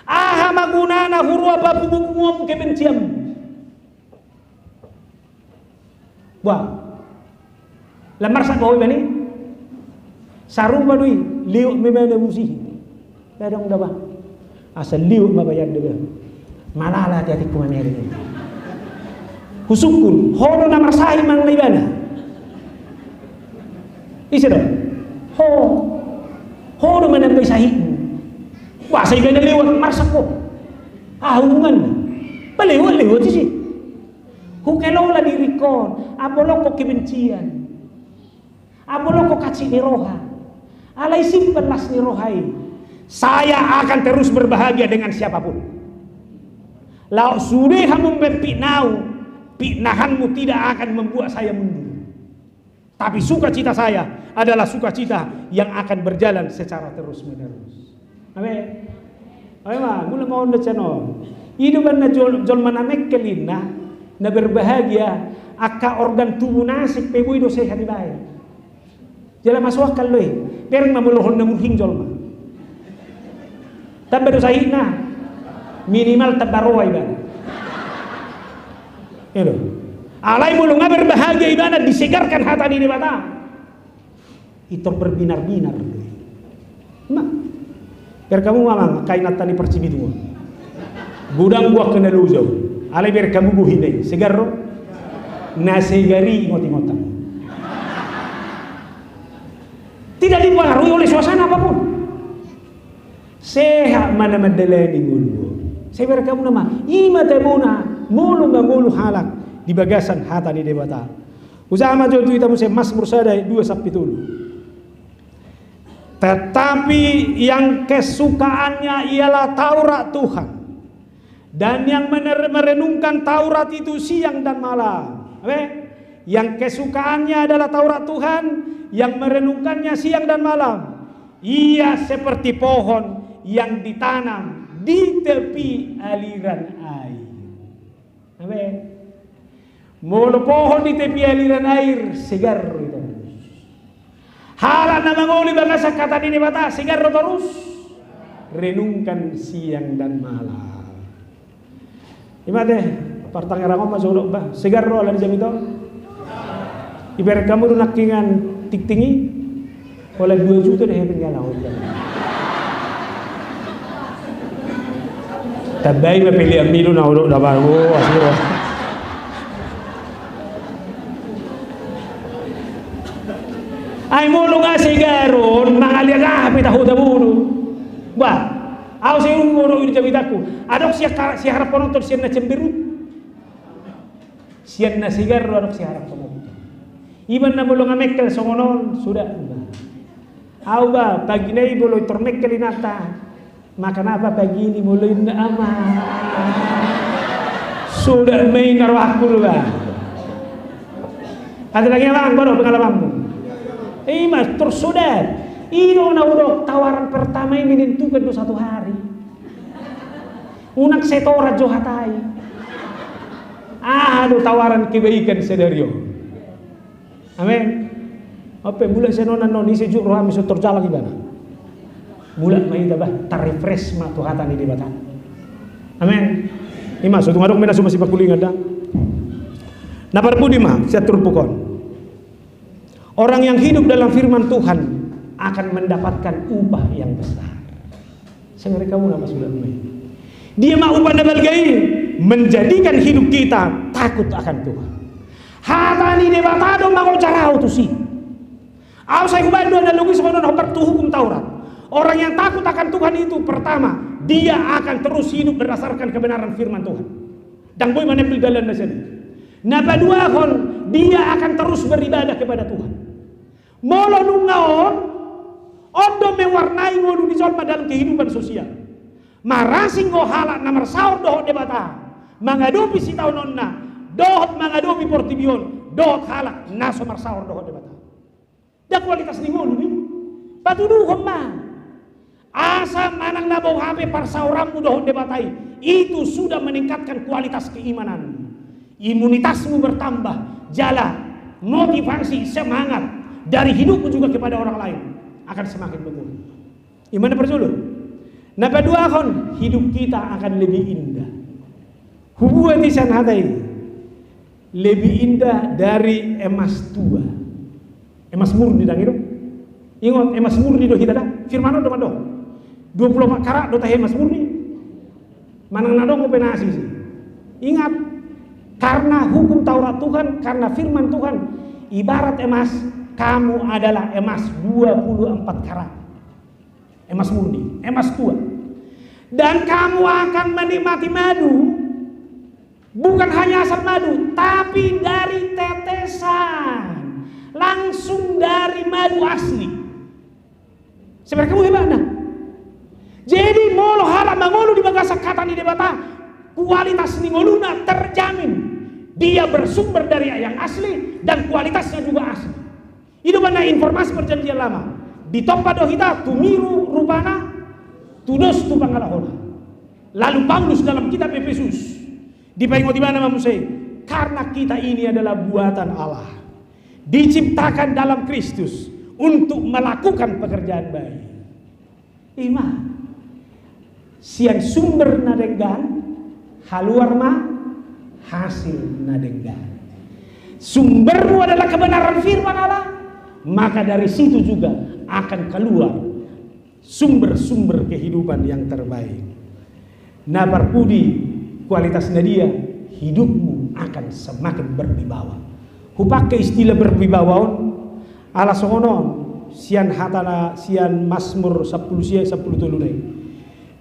Aha ma gunana hurang papungupunguonmu kebenciam? Bah. Lam marsak bahu ibani. Sarupa do i, liuk memana musihi. Adong da bah. Asa liwat ma bayan da bah. Malala hati-hatinku mamereng. Husungkun, ho do na marsahit manang na ibana. Ise do? Ho. Ho do manambai sahitmu. Boasa ibana lewat, marsak ho. Aha hubunganna? Palewat-lewat isi. Hukelola diringkon, ambolongkon kebencian. Ambolongkon hansit ni roha. Alai simpan las ni roha i. Saya akan terus berbahagia dengan siapapun. Laho sude hamu memfitnah au, fitnahanmu tidak akan membuat saya mundur. Tapi sukacita saya adalah sukacita yang akan berjalan secara terus-menerus. Amen. Amen ma, mula ma on do sian on. I do umbahen na jol-, jolma na mengkel inna, na berbahagia, angka organ tubuhna asing pe boi do sehat dibaen. Jala masuk akal do i. Bereng ma molo hon na murhing jolma. Tamba do sahitna. Minimal tamba roa ibana. Elo. Alai molo nga berbahagia ibana disegarkan hata ni Debata. Itor berbinar-binar. Ma. Bereng hamu ma amang, angka inanta ni Parcibitung on. Godang gua kena lojau. Alai bereng hamu bohina i. Segar do? Na segar i ingot-ingotan. Tidak dipengaruhi oleh suasana apapun. Sehat ma na mandalani ngolu. Sai bereng hamu nama, i ma tabona, molo mangolu halak di bagasan hata ni Debata. Hujaha ma jo tu hita muse Mazmur sada dua sampe tolu. Tetapi yang kesukaannya ialah Taurat Tuhan, dan yang mener-, merenungkan Taurat itu siang dan malam. Ape? Yang kesukaannya adalah Taurat Tuhan, yang merenungkannya siang dan malam. Ia seperti pohon yang ditanam di tepi aliran air. Amen. Molo pohon di tepi aliran air, segar do i torus. Halak na mangolu di bagasan hata ni Debata, segar do torus. Renungkan siang dan malam. I ma ate, partangerang on ma jolo bah, segar do ala ni jamita on. Ibereng hamu do nangkiningan tingting i. Pola dua juta do hepeng jala on. Tambai ma pelean mi do na odok dabar. Oh, asli. Ai molo nga segar on, mangaliat aha pe tahu tabodo. Bah, au sai ungo do i di jamitangku. Adong sian ka-, siharap penonton sian na cemberut. Sian na segar do adong siharap songon on. Iba na molo nga mengkel songon on, suda. Au ba, pagi na i molo tor mengkel inanta. Makan apa pagi ini molo inna ama. Suda ma i na rohangku do ba. Ate lagi amang, bodo pengalamanmu. I ma, tor suda. I do na hudok tawaran pertama i menentukan do satu hari. Unang setoran jo hata i. Aha do tawaran kebaikan sadari on. Amen. Ope, mulak sian on annon, ise jut rohami so torjalang ibana. Mulak ma hita bah, tarefresh ma tu hata ni Debata. Amen. I ma, so tung adong ma na so masipangkulingan da. Na parpudi ma, sian turpuk on. Orang yang hidup dalam firman Tuhan akan mendapatkan upah yang besar. Sengari kamu nama sudah mulai. Dia ma upah na balga i, menjadikan hidup kita takut akan Tuhan. Hata ni Debata do mangojar au tusi. Au sai hubaen do na logis songon on, hombar tu hukum Taurat. Orang yang takut akan Tuhan itu, pertama, dia akan terus hidup berdasarkan kebenaran firman Tuhan. Ndang boi manempel dalan na sian i. Na paduahon, dia akan terus beribadah kepada Tuhan. Molo nunga on, on do mewarnai ngolu ni jolma dalam kehidupan sosial. Marasing do halak na marsaor dohot Debata mangadopi sitaononna, dohot mangadopi portibi on, dohot halak na so marsaor dohot Debata. Ndang kualitas ni ngolu ni. Patuduhon ma. Asa manang na boi hape parsaoranmu dohot Debata i, itu sudah meningkatkan kualitas keimanan. Imunitasmu bertambah, jala motivasi, semangat dari hidupmu juga kepada orang lain akan semakin menguat. I ma na parjolo. Na paduahon, hidup kita akan lebih indah. Hubuat i sian hata i, lebih indah dari emas tua. Emas murni ndang i do. Ingot, emas murni do hita da. Firman on do mandok. Dua puluh empat karat do tahe emas murni. Manang na adong pe na asli. Ingat, karena hukum Taurat Tuhan, karena firman Tuhan, ibarat emas, kamu adalah emas dua puluh empat karat. Emas murni, emas tua. Dan kamu akan menikmati madu, bukan hanya asam madu, tapi dari tetesan, langsung dari madu asli. Sebenarnya kamu hebat, nah. Jadi, molo halak mangolu di bagasan hata ni Debata, kualitas ni ngoluna terjamin. Dia bersumber dari yang asli dan kualitasnya juga asli. I do umbahen na informasi Perjanjian Lama. Ditompa do hita tumiru rupana, tudos tu pangalahona. Lalu Paulus dalam kitab Efesus, dipaingot ibana ma muse, karena kita ini adalah buatan Allah, diciptakan dalam Kristus untuk melakukan pekerjaan baik. Ima, sian sumber na denggan haluar ma hasil na denggan. Sumbermu adalah kebenaran firman Allah, maka dari situ juga akan keluar sumber-sumber kehidupan yang terbaik. Na parpudi, kualitas na dia, hidupmu akan semakin berwibawa. Hupake istilah berwibawa on, ala songon on, sian hata na, sian Mazmur sampulu sia, sampulu tolu nai.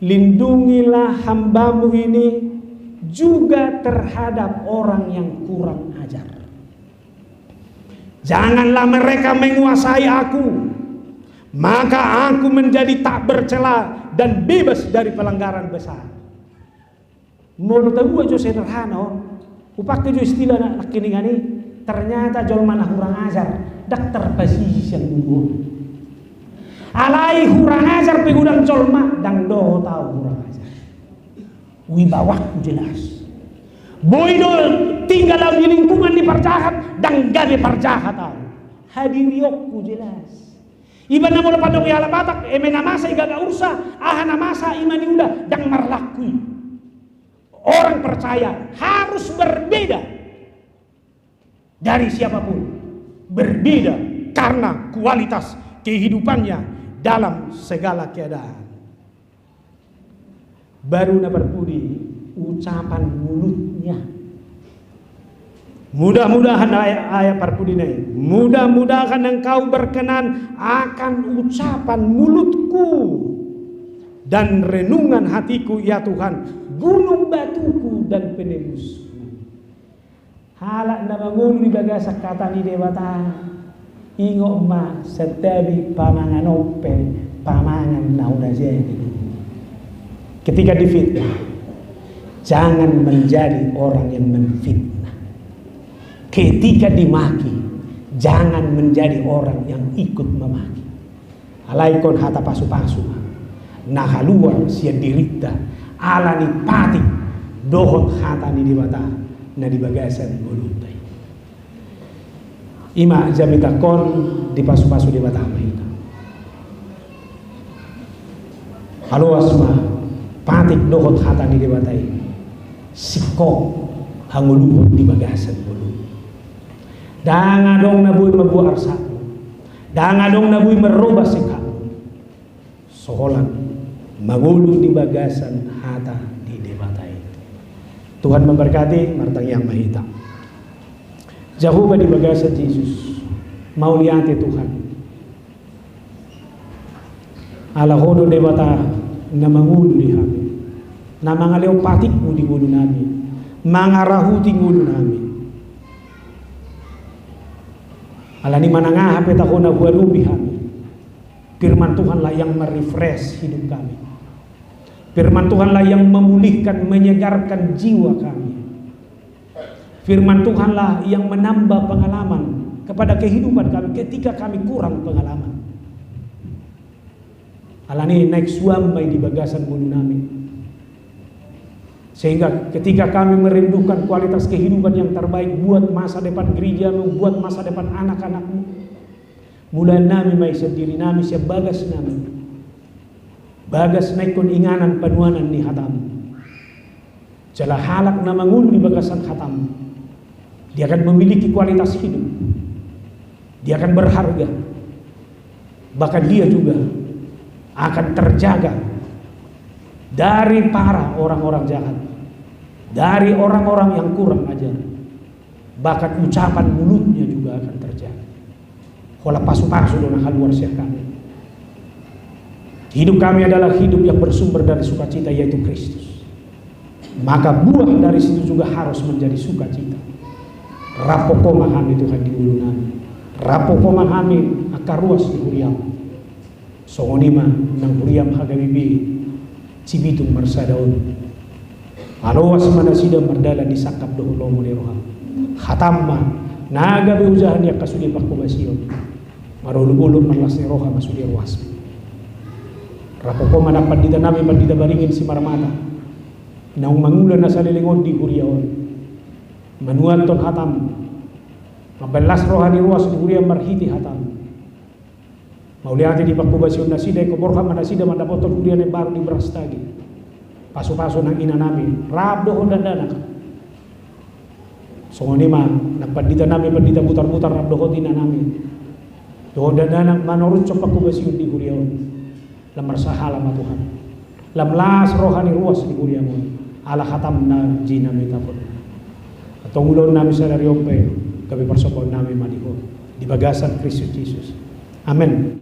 Lindungilah hamba-Mu ini juga terhadap orang yang kurang ajar. Janganlah mereka menguasai aku, maka aku menjadi tak bercela dan bebas dari pelanggaran besar. Molo tabuat jo sederhana on, hupake jo istilah na nangkiningan i, ternyata jolma na hurang ajar ndang terpasisi sian ngolu on. Alai hurang ajar pe godang jolma, ndang dohot au hurang ajar. Wibawangku jelas. Boi do tinggal au di lingkungan ni parjahat, ndang gabe parjahat au. Hadirionku jelas. Iba na molo pandok ni halak Batak, eme na masa i gaga ursa, aha na masa i ma niula, ndang marlaku i. Orang percaya harus berbeda dari siapapun, berbeda karena kualitas kehidupannya dalam segala keadaan. Baru na parpudi, ucapan mulutnya. Mudah-mudahan, ayat, ayat parpudi nai, mudah-mudahan Engkau berkenan akan ucapan mulutku dan renungan hatiku, ya Tuhan, gunung batuku dan penebusku. Halak na mangolu di bagasan hata ni Debata, ingot ma, santabi pamangan on pe pamangan na hona jadi. Ketika difitnah, jangan menjadi orang yang menfitnah. Ketika dimaki, jangan menjadi orang yang ikut memaki. Alai ingkon hata pasu-pasu ma na haluar sian dirinta, ala ni patik dohot hata ni Debata na di bagasan ngolunta i. Ima jamitangkon, dipasu-pasu Debata ma hita. Aloas ma patik dohot hata ni Debata i, singkop hangoluhon di bagasan ngolu. Ndang adong na boi mambuat arsakmu. Ndang adong na boi marroba singkopmu. So holan mangolu di bagasan hata ni Debata i. Tuhan memberkati, martangiang ma hita. Jahowa di bagasan Jesus, mauliate Tuhan. Ala Ho do Debata na mangolu di hami, na mangalehon patikmu di ngolunami, mangarahuti ngolunami. Ala ni manang aha pe tahe na huadopi hami, firman Tuhanlah yang merefresh hidup kami. Firman Tuhanlah yang memulihkan, menyegarkan jiwa kami. Firman Tuhanlah yang menambah pengalaman kepada kehidupan kami ketika kami kurang pengalaman. Ala ni naeng suam ma i di bagasan ngolunami. Sehingga ketika kami merindukan kualitas kehidupan yang terbaik buat masa depan gerejamu, buat masa depan anak-anakmu, mulaannami ma i sian dirinami, sian bagasnami. Bagas na ingkon inganan panuanan ni hatamu. Jala halak na mangolu di bagasan hatamu, dia akan memiliki kualitas hidup. Dia akan berharga. Bahkan dia juga akan terjaga Dari para orang-orang jahat, dari orang-orang yang kurang ajar, bahkan ucapan mulutnya juga akan terjaga. Holan pasupasu do na haluar sian hami. Hidup kami adalah hidup yang bersumber dari sukacita, yaitu Kristus. Maka buah dari situ juga harus menjadi sukacita. Rampok Ho ma hami, Tuhan, di ngolu nami. Rampok Ho ma hami angka ruas ni huriaM. Songon i ma nang huriaM H K B P Cibitung Marsada on. Maloas ma nasida mardalan di sangkap dohot lomo ni rohaM. HataM ma na gabe ojahan ni angka sude panghobasion. Marolopolop marlas ni roha ma sude ruasMi. Rampok Ho ma nang pandita nami, Pandita Baringin Simarmata, naung mangula na saleleng on di huria on. Manuathon hataM. Mambahen las roha ni ruas ni huriaM marhite hataM. Mauliate di panghobasion nasida, ingkon borhat ma nasida mandapothon huria na imbaru di Brastagi. Pasupasu nang ina nami rap dohot dakdanak. Songon i ma nang pandita nami, Pandita Butarbutar rap dohot ina nami. Dohot dakdanak manorushon panghobasion di huria on. Lam marsahala ma Tuhan. Lam las roha ni ruas ni huriaM on. Ala hataM na jinamitan on. Antong ulaon nami sadari on pe, gabe parsombaon nami ma di Ho. Di bagasan Kristus Jesus. Amen.